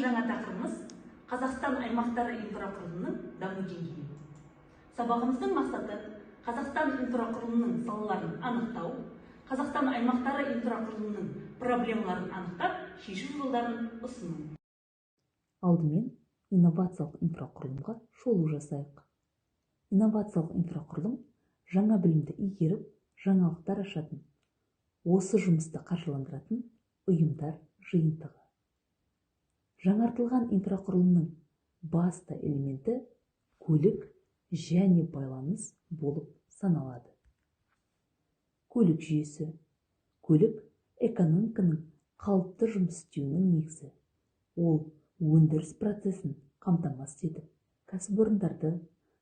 Жаңа тақырыбымыз Қазақстан аймақтары инфрақұрылымының даму деңгейі. Сабағымыздың мақсаты Қазақстан инфрақұрылымының салаларын анықтау, Қазақстан аймақтары инфрақұрылымының проблемаларын анықтап, шешу жолдарын ұсыну. Алдымен инновациялық инфрақұрылымға шолу жасайық. Инновациялық инфрақұрылым жаңа білімді игеріп, жаңалықтар ашатын, осы жұмысты қаржыландыратын ұйымдар жиынтығы. Жаңартылған инфрақұрылымның басты элементі көлік және байланыс болып саналады. Көлік жүйесі. Көлік экономиканың қалыпты жұмыс істеуінің негізі. Ол өндіріс процесін қамтамасыз етіп, кәсіпорындарды,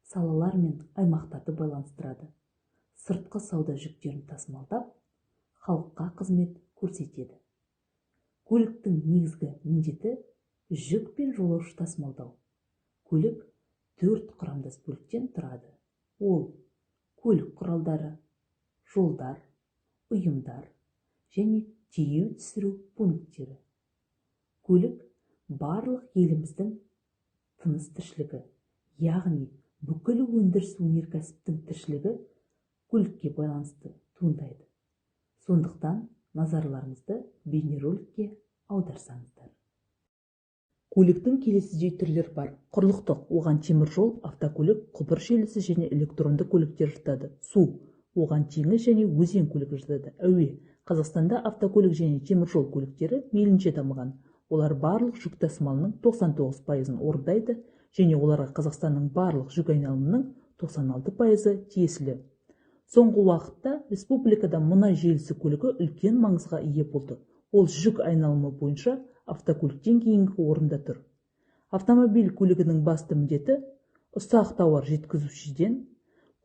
салалар мен аймақтарды байланыстырады. Сыртқы сауда жүктерін тасымалдап, халыққа қызмет көрсетеді. Көліктің негізгі міндеті жүк пен жолаушы тасымалдау. Көлік төрт құрамдас бөліктен тұрады. Ол көлік құралдары, жолдар, ұйымдар және тиеу түсіру пункттері. Көлік барлық еліміздің тыныс тіршілігі, яғни бүкіл өндіріс өнеркәсіптің тіршілігі көлікке байланысты туындайды. Сондықтан назарларыңызды бейнероликке аударсаңыздар. Көліктің келесідей түрлері бар. Құрлықтық, оған темір жол, автокөлік, құбыр желісі және электронды көліктер жатады. Су, оған теңіз және өзен көлігі жатады. Әуе, Қазақстанда автокөлік және темір жол көліктері мейлінше дамыған. Олар барлық жүк тасымалының 99%-ын орындайды және оларға Қазақстанның барлық жүк айналымының 96%-ы тиесілі. Соңғы уақытта республикада мұнай желісі көлігі үлкен маңызға ие болды. Ол жүк айналымы бойынша автокөліктен кейінгі орында тұр. Автомобиль көлігінің басты міндеті ұсақ тауар жеткізушіден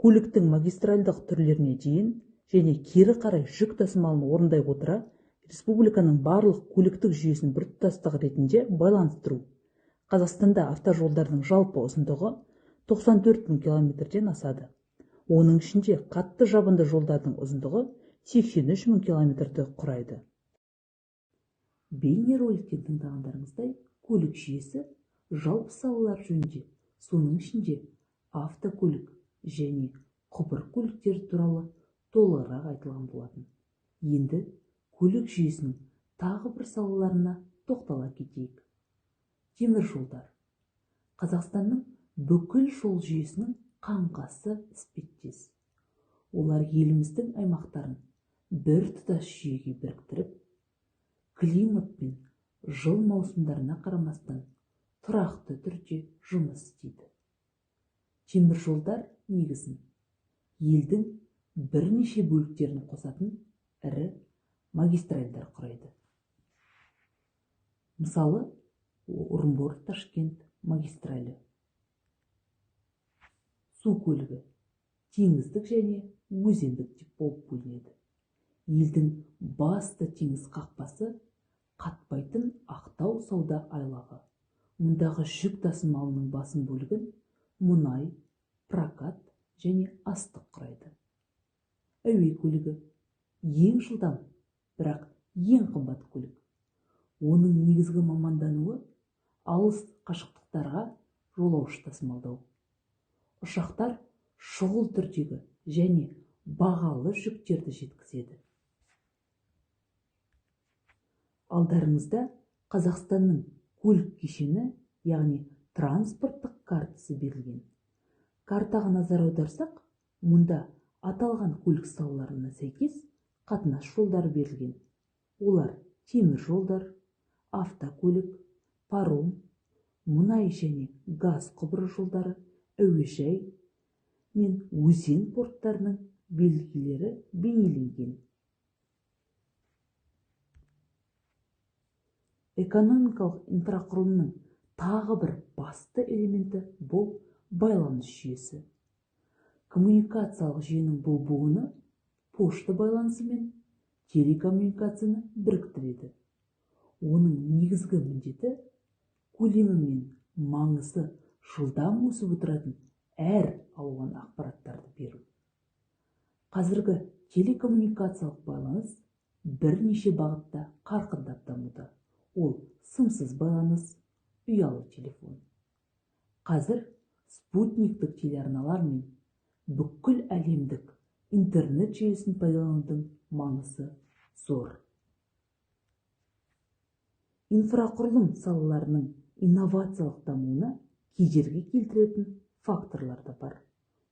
көліктің магистральдық түрлеріне дейін және кері қарай жүк тасымалын орындай отыра республиканың барлық көліктік жүйесін біртұтастық ретінде байланыстыру. Қазақстанда автожолдардың жалпы ұзындығы 94 мың километрден асады. Оның ішінде қатты жабынды жолдардың ұзындығы 83 мың километрді құрайды. Бейнероликтен тыңдағандарыңыздай, көлік жүйесі жалпы салалар жөнінде, соның ішінде автокөлік және құбыр көліктері туралы толығырақ айтылған болатын. Енді көлік жүйесінің тағы бір салаларына тоқтала кетейік. Темір жолдар. Қазақстанның бүкіл жол жүйесінің қаңқасы іспеттес. Олар еліміздің аймақтарын біртұтас жүйеге біріктіріп, климат пен жыл маусымдарына қарамастан тұрақты түрде жұмыс істейді. Темір жолдар негізін елдің бірнеше бөліктерін қосатын ірі магистральдар құрайды. Мысалы, Орынбор-Ташкент магистралі. Су көлігі теңіздік және өзендік деп болып бөлінеді. Елдің басты теңіз қақпасы қатпайтын Ақтау сауда айлағы. Мұндағы жүк тасымалының басым бөлігін мұнай, прокат және астық құрайды. Әуе көлігі ең жылдам, бірақ ең қымбат көлік. Оның негізгі мамандануы алыс қашықтықтарға жолаушы тасымалдау. Ұшақтар шұғыл түрдегі және бағалы жүктерді жеткізеді. Алдарыңызда Қазақстанның көлік кешені, яғни транспорттық картасы берілген. Картаға назар аударсақ, мұнда аталған көлік салаларына сәйкес қатынас жолдары берілген. Олар темір жолдар, автокөлік, паром, мұнай және газ құбыры жолдары, әуежай мен өзен порттарының белгілері бейнеленген. Экономикалық инфрақұрылымның тағы бір басты элементі бұл байланыс жүйесі. Коммуникациялық жүйенің бұл буыны пошта байланысы мен телекоммуникацияны біріктіреді. Оның негізгі міндеті көлемі мен маңызы жылдам өсіп отыратын әр алуан ақпараттарды беру. Қазіргі телекоммуникациялық байланыс бірнеше бағытта қарқындап дамуда. Ол сымсыз байланыс, ұялы телефон. Қазір спутниктік телеарналар мен бүкіл әлемдік интернет желісін пайдаланудың маңызы зор. Инфрақұрылым салаларының инновациялық дамуына кедергі келтіретін факторлар да бар.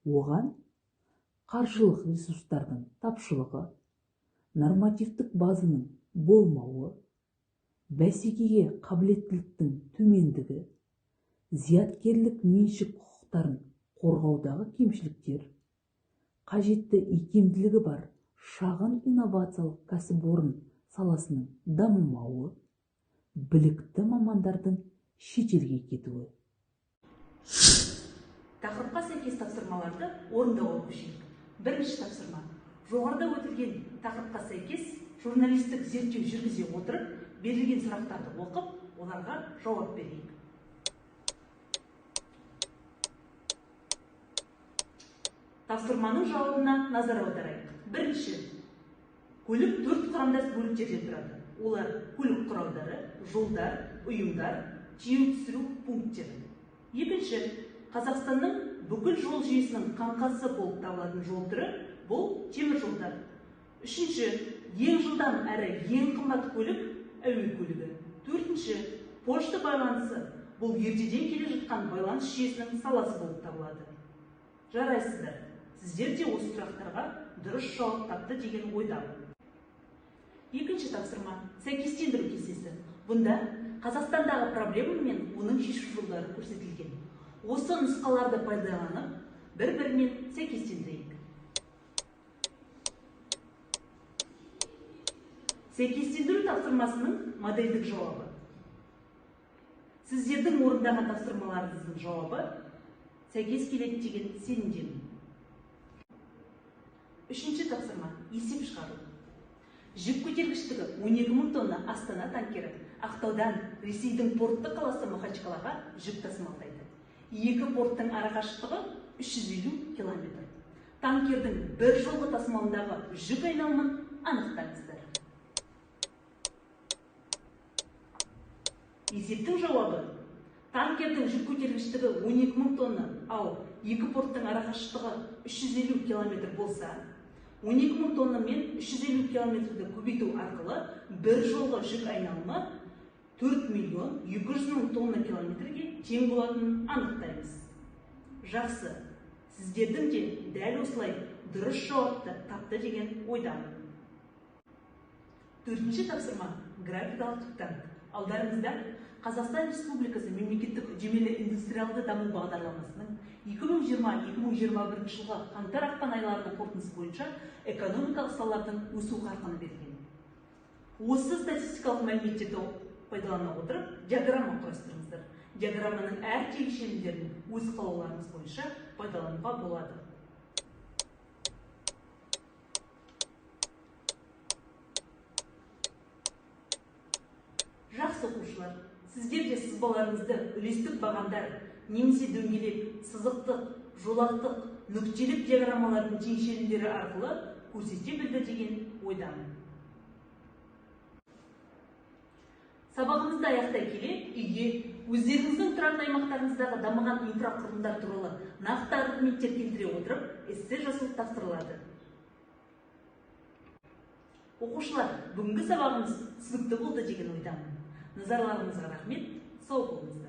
Оған қаржылық ресурстардың тапшылығы, нормативтік базаның болмауы, бәсекеге қабілеттіліктің төмендігі, зияткерлік меншік құқықтарын қорғаудағы кемшіліктер, қажетті икемділігі бар шағын инновациялық кәсіпорын саласының дамымауы, білікті мамандардың шетелге кетуі. Тақырыпқа сәйкес тапсырмаларды орындауға көшейік. Бірінші тапсырма. Жоғарыда өтілген тақырыпқа сәйкес журналистік зерттеу жүргізе отырып, берілген сұрақтарды оқып, оларға жауап берейік. Тапсырманың жауабына назар аударайық. Бірінші, көлік 4 құрамдас бөліктерден тұрады. Олар көлік құралдары, жолдар, ұйымдар, тиеу түсіру пункттері. Екінші, Қазақстанның бүкіл жол жүйесінің қаңқасы болып табылатын жол түрі бұл темір жолдар. Үшінші, ең жылдам әрі ең қымбат көлік әуе көлігі. Төртінші, пошта байланысы бұл ертеден келе жатқан байланыс жүйесінің саласы болып табылады. Жарайсыздар, сіздер де осы сұрақтарға дұрыс жауап тапты деген ойдамын. Екінші тапсырма сәйкестендіру кестесі. Бұнда Қазақстандағы проблема мен оның шешу жолдары көрсетілген. Осы нұсқаларды пайдаланып, бір-бірімен сәйкестендірейік. Сәйкестендіру тапсырмасының модельдік жауабы. Сіздердің орындаған тапсырмаларыңыздың жауабы сәйкес келеді деген сенімдемін. Үшінші тапсырма есеп шығару. Жүк көтергіштігі 12 мың тонна Астана танкері Ақтаудан Ресейдің портты қаласы Махачкалаға жүк тасымалдайды. Екі порттың арақашықтығы 350 километр. Танкердің бір жолғы тасымалындағы жүк айналымын анықтаңыздар. Есептің жауабы: танкердің жүк көтергіштігі 12 мың тонна, ал екі порттың арақашықтығы 350 километр болса, 12 мың тонна мен 350 километрді көбейту арқылы бір жолғы жүк айналымы 4 миллион 200 мың тонна километрге тең болатынын анықтаймыз. Жақсы, сіздердің де дәл осылай дұрыс жауапты тапты деген ойдамын. Төртінші тапсырма графикалық диктант. Алдарыңызда Қазақстан Республикасы мемлекеттік үдемелі индустриалды даму бағдарламасының 2020-2021 жылғы қаңтар-ақпан айларының қорытындысы бойынша экономикалық салалардың өсу қарқыны берілген. Осы статистикалық мәліметтерді пайдалана отырып, диаграмма құрастырыңыздар. Диаграмманың әр тегешелімдерін өз қалауларыңыз бойынша пайдалануға болады. Жақсы оқушылар, сіздер де сызбаларыңызды үлестік бағандар немесе дөңгелек, сызықтық, жолақтық, нүктелік диаграммалардың теңшелімдері арқылы көрсете білді деген ойдамын. Сабағымызды аяқтай келе, үйге өздеріңіздің тұратын аймақтарыңыздағы дамыған инфрақұрылымдар туралы нақты аргументтер келтіре отырып, эссе жазу тапсырылады. Оқушылар, бүгінгі сабағымыз түсінікті болды деген ойдамын. Назарларыңызға рахмет, сау болыңыздар.